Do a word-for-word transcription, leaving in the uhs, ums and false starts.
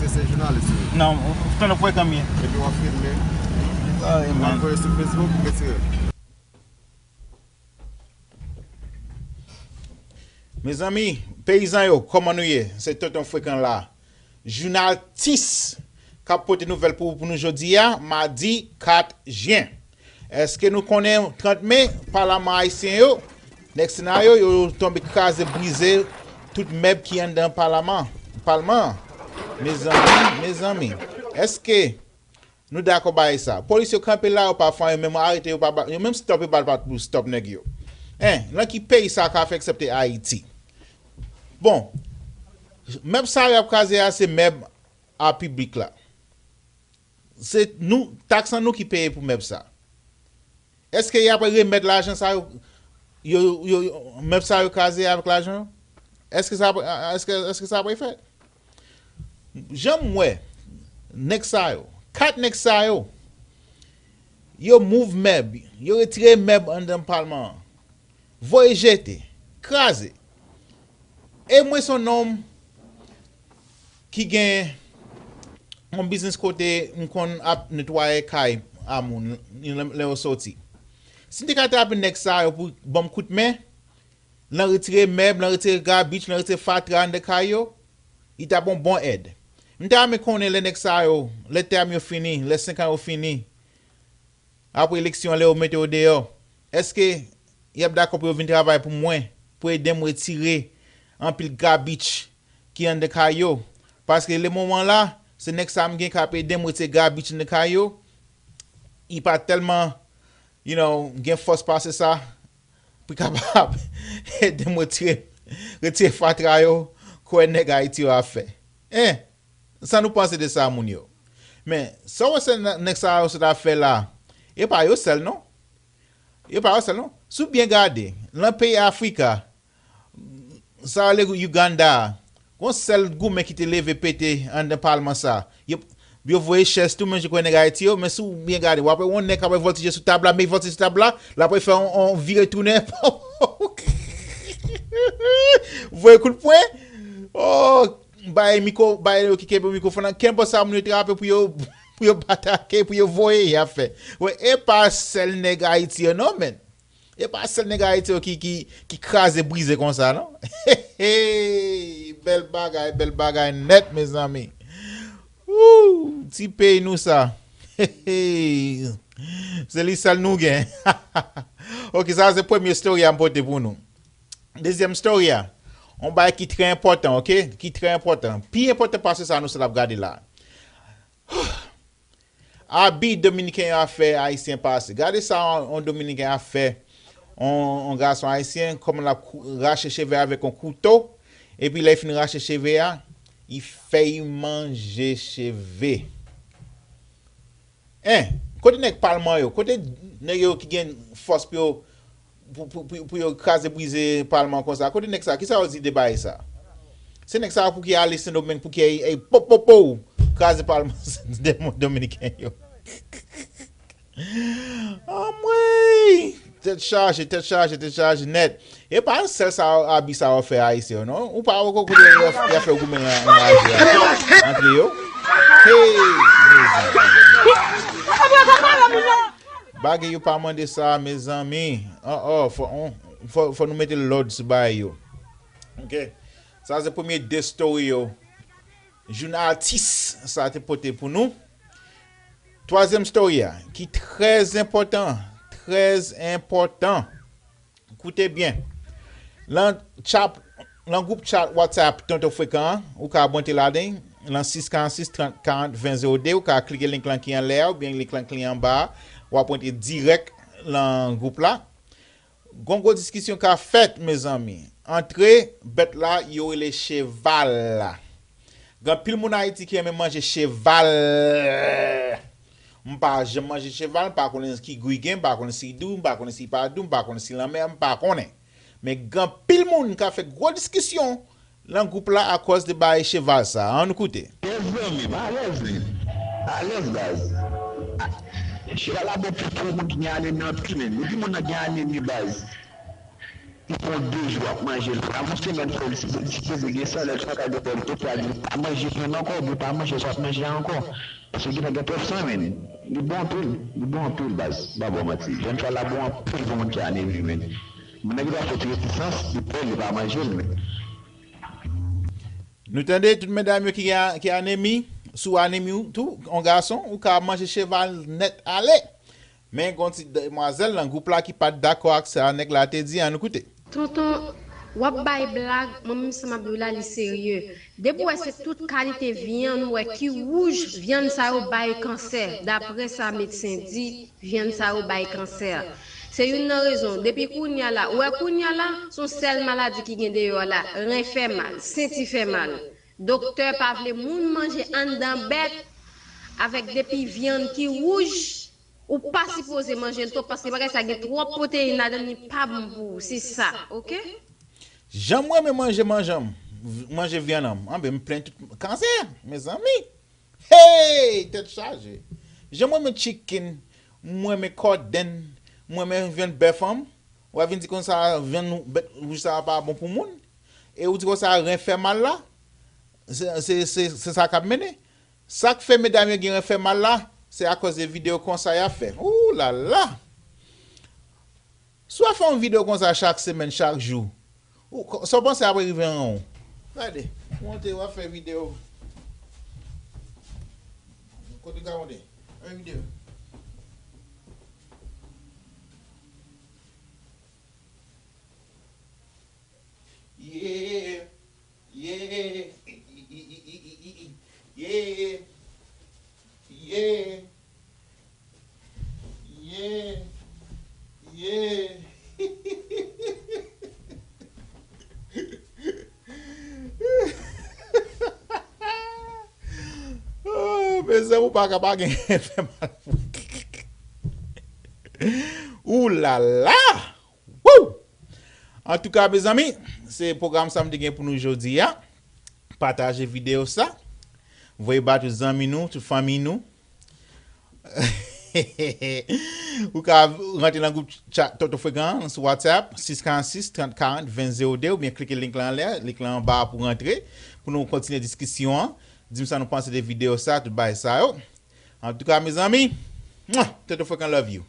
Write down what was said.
Se jounalis ou ye? Non, Tonton Frekan m ye. Epi w ap filme? Ay, w ap voye sou Facebook, retire. Mezanmi, peyizan yo, kòman nou ye? Se Tonton Frekan la. Jounal tis k ap pote nouvèl pou, pou nou jodi a, madi kat jen. Èske nou konnen trant me, Palaman ayisyen yo, nèg Sena yo, yo tonbe kraze, brize tout mèb ki anndan Palaman, Palman an? Mezanmi, mezanmi, èske nou dakò bagay sa? Polis yo kanpe la, yo pa fè anyen, menm arete, yo pa ba, yo menm stop, yo pa, pa pou stop nèg yo. Hein, nan ki peyi sa ka fè eksepte Ayiti? Bon, mèb sa yo ap kraze a, se mèb a piblik la. Se nou, taks an nou ki peye pou mèb sa. Èske y ap remèt lajan sa yo, yo, yo, yo, mèb sa yo kraze avèk lajan yo? Èske sa, èske, èske sa ap fèt? Jan m wè, nèg sa yo, kat nèg sa yo, yo mouv mèb, yo retire mèb anndan palman an, voye jete, kraze. E mwen se yon nonm ki gen yon biznis kote m konn ap netwaye kay a moun lè, lè yo soti. Si m te ka trape nèg sa yo pou ban m kout men, nan retire mèb, nan retire gabich, nan retire fatra anndan kay yo, li t ap yon bon èd. M ta renmen konnen lè nèg sa yo, lè tèm yo fini, lè senk an yo fini, apre eleksyon an, lè yo mete yo deyò, èske y ap dakò pou yo vin travay pou mwen, pou ede m retire anpil gabich ki anndan kay yo? Paske le moman la, se nèg sa m gen k ap ede m retire gabich anndan kay yo. Li pa tèlman, you know, gen fòs pase sa pou l kapab ede m retire, retire fatra yo, kwè nèg Ayiti yo ap fè. Hein? Sa nou panse de sa, moun yo? Men, sa w wè se nè-, nèg sa yo sot ap fè la, e pa yo sèl, non. E pa yo sèl, non. Si w byen gade, nan peyi Afrika, sa rele Uganda a, gon sèl goumen ki te leve pete anndan palman sa. Yo, yo voye chèz tou, men je kwè nèg Ayiti yo, men si w byen gade, w ap wè yon nèg k ap vòltije sou tab la, men vòltije sou tab la, l ap fè yon, yon vire tounen. Voye kout pwen. Oh, bay mikwo, bay yo ki kenbe mikwofòn nan, kenpòt sa moun yo trape pou yo, pou yo atake, pou yo voye, y ap fè. Wè, e pa sèl nèg Ayiti yo, non, men. E pa sèl nèg Ayiti yo ki, ki, ki kraze brize konsa, non. Bèl bagay, bèl bagay nèt, mezanmi. Woo, ti peyi nou sa. Se li sèl nou gen. Ok, sa se premye story a m pote pou nou. Dezyèm story a, yon bagay ki trè enpòtan, ok? Ki trè enpòtan. Pi enpòtan pase sa nou sot ap gade la. Abi dominiken yo ap fè ayisyen pase. Gade sa yon, yon dominiken ap fè yon, yon gason ayisyen, kòman l ap kou-, rache cheve avèk yon kouto, epi lè l fin rache cheve a, li fè l manje cheve. Hein, kote nèg palman yo? Kote nèg yo ki gen fòs pou yo, pou, pou, pou, pou yo kraze brize palman konsa? Kote nèg sa? Kisa yo di de bagay sa? Se nèg sa pou ki ale Sendomeng, pou ki ay, ay, po, po, po, kraze palman dominiken yo. Anmwey! Tèt chaje, tèt chaje, tèt chaje nèt. E pa sèl sa, abi sa yo fè ayisyen yo, non. Ou pa wè kote y ap fè goumen nan, nan raje a antre yo. Hey, mezanmi. Bagay yo pa mande sa, mezanmi. Oh, oh, fò, on, fò, fò nou mete lòd sou bagay yo. Ok. Sa se premye de story yo. Jounal tis sa te pote pou nou. Twazyèm story a, ki trè enpòtan, trè enpòtan. Koute byen. Lan chat, lan gwoup chat WhatsApp Tonton Frekan an, ou ka rantre ladan, lan sis karant sis, trant, karant, ven zewo de, ou ka klike link lan ki anlè a, oubyen link lan ki anba a, w ap rantre dirèk lan gwoup la. Gon gwo diskisyon ka fèt, mezanmi, antre bèt la yo rele cheval la. Gen anpil moun Ayiti ki renmen manje cheval. M pa janm manje cheval, m pa konnen ki gou l gen, m pa konnen si l dou, m pa konnen si l pa dou, m pa konnen si l anmè, m pa konnen. Men gen anpil moun ka fè gwo diskisyon nan gwoup la akòz de bagay cheval sa. Ann koute. Yes, zanmi m, alèz, wi. Alèz, baz. Cheval la bon pou tout moun ki gen anemi anpil, men. Depi moun nan gen anemi, baz. Pou de jou w ap manje l, pa yon semèn fè l sipoze gen san lè, sa ka gen lè l te pral di pa manje vyann ankò, oubyen pa manje sa w ap manje a ankò. Paske gentan gen twòp san menm. Li bon anpil, li bon anpil baz, m pa ba w manti. Vyann chwal la bon anpil pou moun ki anemi menm. Moun nan gentan fè ti rezistans, li pè, li pa manje l menm. Nou tande tout medam yo ki, ki anemi, si w anemi w tou, yon gason, ou ka manje cheval nèt ale. Men gon ti demwazèl nan gwoup la ki pa t dakò ak sa nèg la te di, ann koute. Tonton, w ap bay blag, mwen menm sa m ap di w la, li serye. Depi w wè se tout kalite vyann ou wè ki wouj, vyann sa yo bay kansè, daprè sa medsen di, vyann sa yo bay kansè. Se youn nan rezon, depi kounye a la, ou wè kounye a la, se yon sèl maladi ki gen deyò la, ren fè mal, senti fè mal. Doktè pa vle moun manje anndan bèt avèk depi vyann ki wouj, ou pa sipoze manje l twòp paske bagay sa gen twòp pwoteyin ladan l, li pa bon pou ou, se sa, oke? Jan m renmen manje, manje m, manje vyann an m, anben m plen tout kansè, mezanmi. Hey! Tèt chaje. Jan m renmen chicken, m renmen kòdenn, m renmen vyann bèf an m, w a vin di konsa vyann bèt wouj sa a pa bon pou moun? E ou di konsa ren fè mal la? Se, se, se, se sa k ap mennen. Sa k fè medam yo gen ren fè mal la, se akoz de videyo konsa y ap fè. Ou la la! Si w ap fè yon videyo konsa chak semèn, chak jou, ou, sa w panse ap rive an ou? Gade, monte, w ap fè videyo. Kote w ka monte? Fè videyo. Yeah. Yeah. Yeah. Yeah. Yeah. Yeah. Oh, mezanmi, ou pa ka pa gen fè mal. Ou la la! Woo! Antouka, mezanmi, se pwogram sa m te gen pou nou jodi a. Pataje videyo sa. Voye ba tout zanmi nou, tout fanmi nou. Ou ka rantre nan gwoup chat Tonton Frekan an sou WhatsApp, sis karant sis, trant karant, ven zewo de, oubyen klike link lan anlè, link lan anba a pou rantre, pou nou kontinye diskisyon an. Di m sa nou panse de videyo sa, tout bagay sa yo. Antouka, mezanmi, mwa, Tonton Frekan love you.